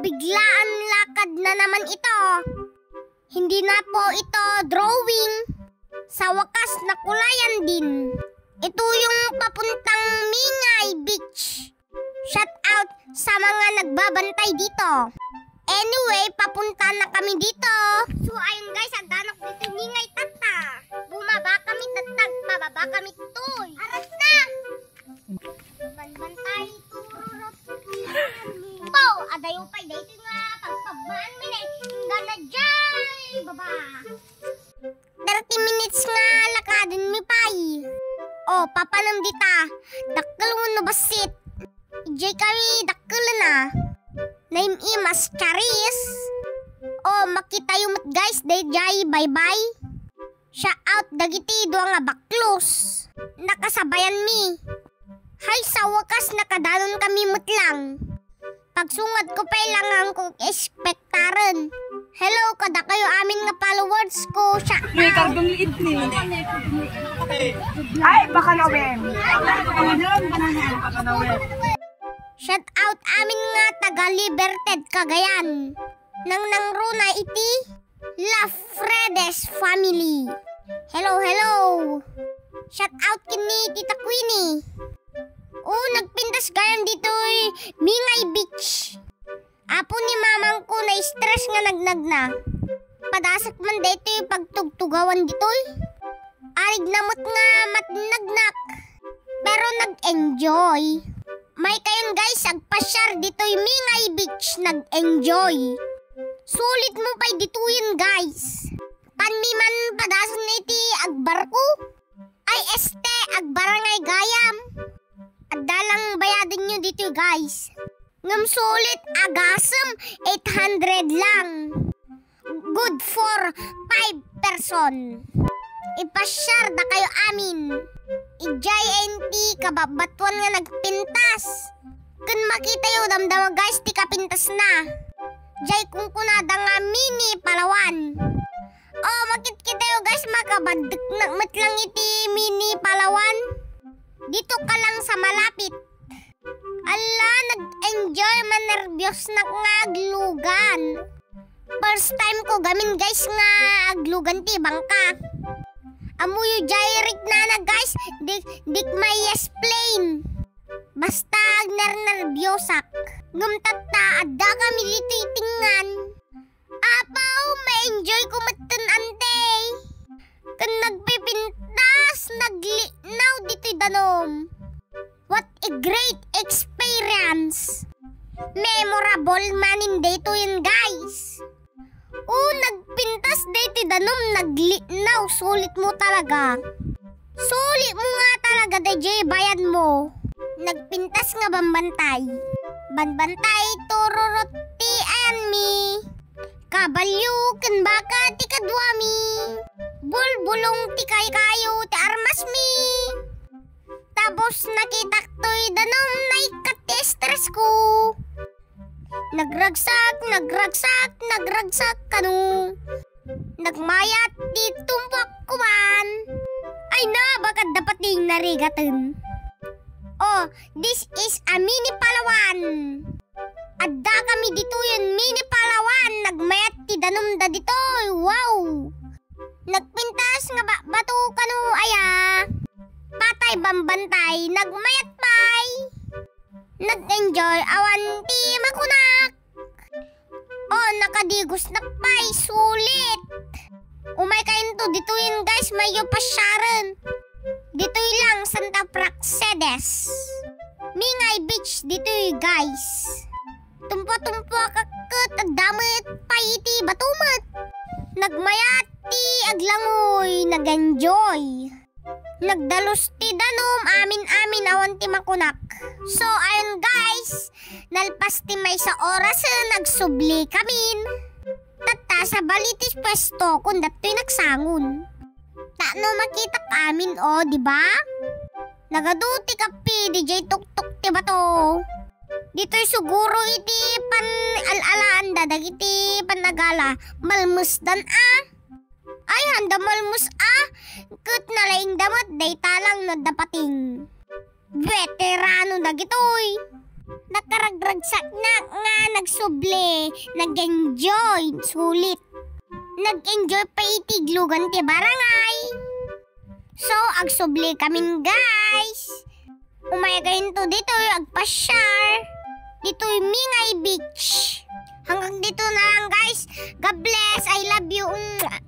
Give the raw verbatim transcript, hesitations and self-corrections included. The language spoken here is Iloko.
Biglaan lakad na naman ito. Hindi na po ito drawing. Sa wakas, nakulayan din. Ito yung papuntang Mingay Beach. Shout out sa mga nagbabantay dito. Anyway, papunta na kami dito. So, ayun guys, agdanok dito Mingay, tatta. Bumaba kami, tatta. Pababa kami, toy. Aras na! Banbantay, tururot. Po, adayo pay, daytoy nga pagpagmaan mi ne. Inggan na jay, baba. Thirty minutes nga lakaden mi pay. O, papanam dita. Dakkel wenno bassit? Idiay kami dakkel na. Naim-imas, charis. O, makitayo met guys, daydiay, bye-bye. Shout out dagiti dua nga baklos. Nakasabayan mi. Hay, sa wakas, nakadanon kami met lang. Pagsungad ko pay lang ang kung espektaren. Hello, kadakayo amin nga followers ko. Siya. May kargong liit ni. Ay, baka na, Wen. Shout out amin nga taga Libertad, Cagayan. Nang nangruna iti La Fredes family. Hello, hello. Shout out ken ni Tita Queenie. O, nagpintas gayam ditoy Mingay Beach. Apo ni mamangko, na-stress nga nagnagna. Padasek man daytoy pagtugtugawan ditoy. Arig na met nga matnagnak. Pero nag-enjoy. Maykayon guys, agpasiar ditoy Mingay Beach, nag-enjoy. Sulit mo pay ditoyen guys. Tanmi man padasen iti agbarko. Ay, este, agbarangay gayam. Adda lang bayadenyo ditoy, guys. Ngem sulit, agasem, eight hundred lang. Good for five person. Ipasiar dakayo amin. Idiay enti kababbatuan nga nagpintas. Ken makitayo, damdama, guys, ti kapintasna. Jay kunkunada nga Mini Palawan. O, makitkitayo, guys, makabaddeknak met lang iti Mini Palawan. Ditoka lang sa malapit. Ala, nag-enjoy, manerbiosnak nga aglugan. First time ko gamin, guys, nga aglugan ti bangka. Ammoyo jay riknana, guys, di, dik ma-explain. Basta agnernerbiosak. Ngem tatta, adda kami ditoy tengngan. Apaw, ma-enjoy ko metten, ante. Ken nagpipintas, naglinaw ditoy danum. What a great experience! Memorable manen daytoyen, guys. O, nagpintas daytoy danum, naglinaw, sulit mo talaga. Sulit mo nga talaga, dayjay bayad mo. Nagpintas nga bambantay. Bambantay, tururot ti ayanmi. Kabalio ken baka ti kaduami. Bulbulong ti kaykayo ti armasmi. Tapos nakitak toy danum, naikkat ti stress ko. Nagragsak, nagragsak, nagragsak kano. Nagmayat ti tumpuak kuman. Ay na, bakit dapat ding narigaten? Oh, this is a Mini Palawan. Adda kami ditoyen Mini Palawan. Nagmayat ti danumda ditoy. Wow! Nagpintas nga ba-, bato kano aya. Patay bambantay, nagmayat pay. Nag-enjoy awan ti makunak. O, nakadigosnak pay, sulit. Umaykayo ditoyen, guys, mayo pasiaren. Ditoy lang, Santa Praxedes. Mingay Beach ditoy, guys. Tumpo-tumpoak ket adda met pay iti bato met. Nagmayat ti aglangoy, nag-enjoy. Nagdalus ti danum, amin-amin awan ti makunak. So, ayun guys, nalpas ti maysa orasen, nagsubli kamin. Tatta, sabali ti puesto, kun dattoy nagsangon. Tapno makitak amin, o, di ba? Nagadu ti kapi, dijay tuktok ti bato. Ditoy suguro iti pan-al-alaanda dagiti panagala, malmesdan a. Ay, handa malmes a, ket nalaingda met dayta lang no adda pating. Veterano dagitoy. Nakaragragsaknak nga nagsubli, nag-enjoy, sulit. Nag-enjoy pa iti iglugan ti barangay. So, agsubli kamin, guys. Umay kayo ditoy, agpasyar. Ditoy Mingay Beach. Hanggang dito na lang, guys. God bless. I love you. Mwah.